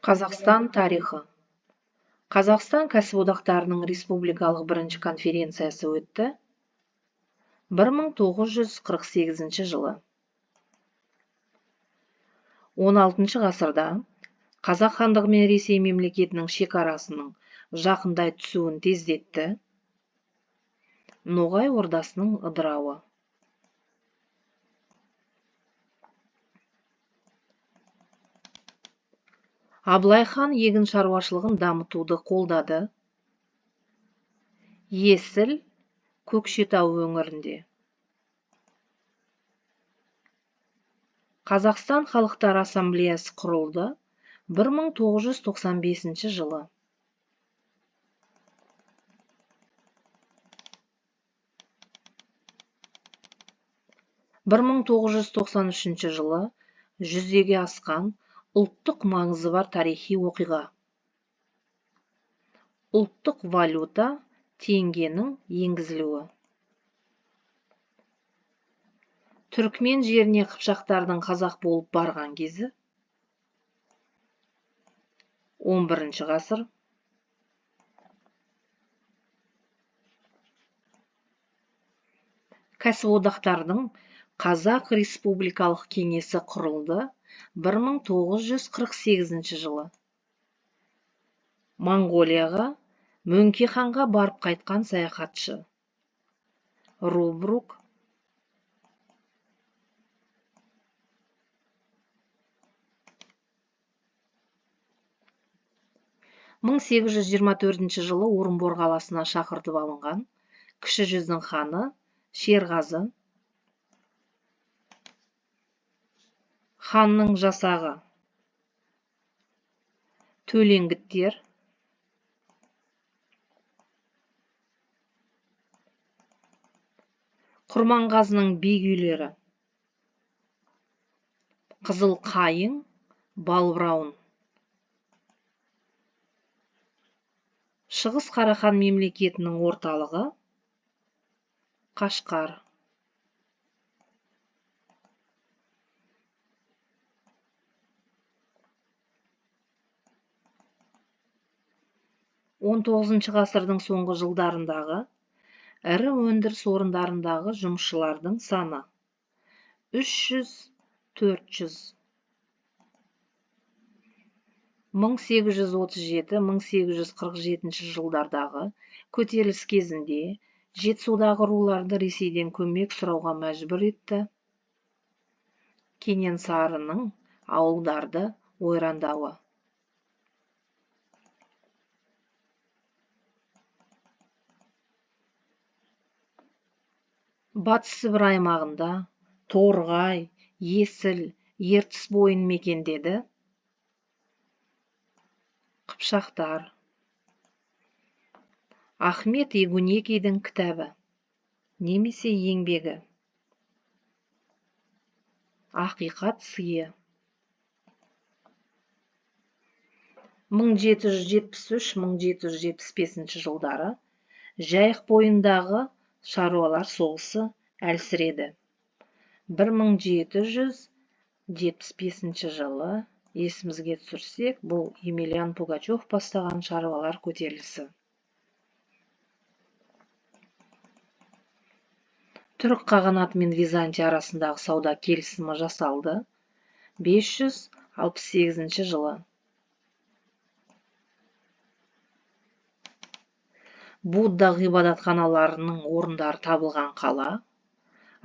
Қазақстан тарихы. Қазақстан кәсіподақтарының республикалық бірінші конференциясы өтті 1948 жылы. 16 ғасырда Қазақ хандығы мен Ресей мемлекетінің шекарасының жақындай түсуін тездетті Ноғай ордасының ыдырауы. Абылай хан егін шаруашылығын дамытуды қолдады. Есіл, Көкшетау өңірінде. Қазақстан халықтар ассамблеясы құрылды 1995 жылы. 1993 жылы жүзеге асқан ұлттық маңызы бар тарихи оқиға. Ұлттық валюта теңгенің енгізілуі. Түркмен жеріне қыпшақтардың қазақ болып барған кезі 11 ғасыр. Кәсіподақтардың Қазақ Республикалық кеңесі құрылды 1948 жылы. Моңғолияға Мөңке ханға барып қайтқан саяхатшы Рубрук. 1824 жылы Орынбор қаласына шақыртып алынған Кіші жүздің ханы Шерғазы. Ханның жасағы Төлеңгіттер. Құрманғазының би күйлері Қызыл қайың, Балбырауын. Шығыс Қарахан мемлекетінің орталығы Қашқар. 19 ғасырдың соңғы жылдарындағы ірі өндіріс орындарындағы жұмысшылардың саны 300-400. 1837-1847 жылдардағы көтеріліс кезінде Жетісудағы руларды Ресейден көмек сұрауға мәжбүр етті Кенесарының ауылдарды ойрандауы. Батыс Сібір аймағында Торғай, Есіл, Ертіс бойын мекендеді қыпшақтар. Ахмет Егунекидің кітабы немесе еңбегі. Ақиқат сыйы. 1773-1775 жылдары Жайық бойындағы шаруалар соғысы әлсіреді. 1775 жылы есімізге түсірсек, бұл Емельян Пугачев бастаған шаруалар көтерілісі. Түрік қағанаты мен Византия арасындағы сауда келісімі жасалды 568 жылы. Будда ғибадатханаларының орындары табылған қала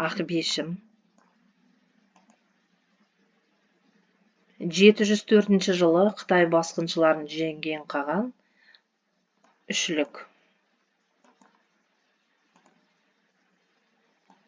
Ақбешім. 704 жылы Қытай басқыншыларын жеңген қаған Үшлік.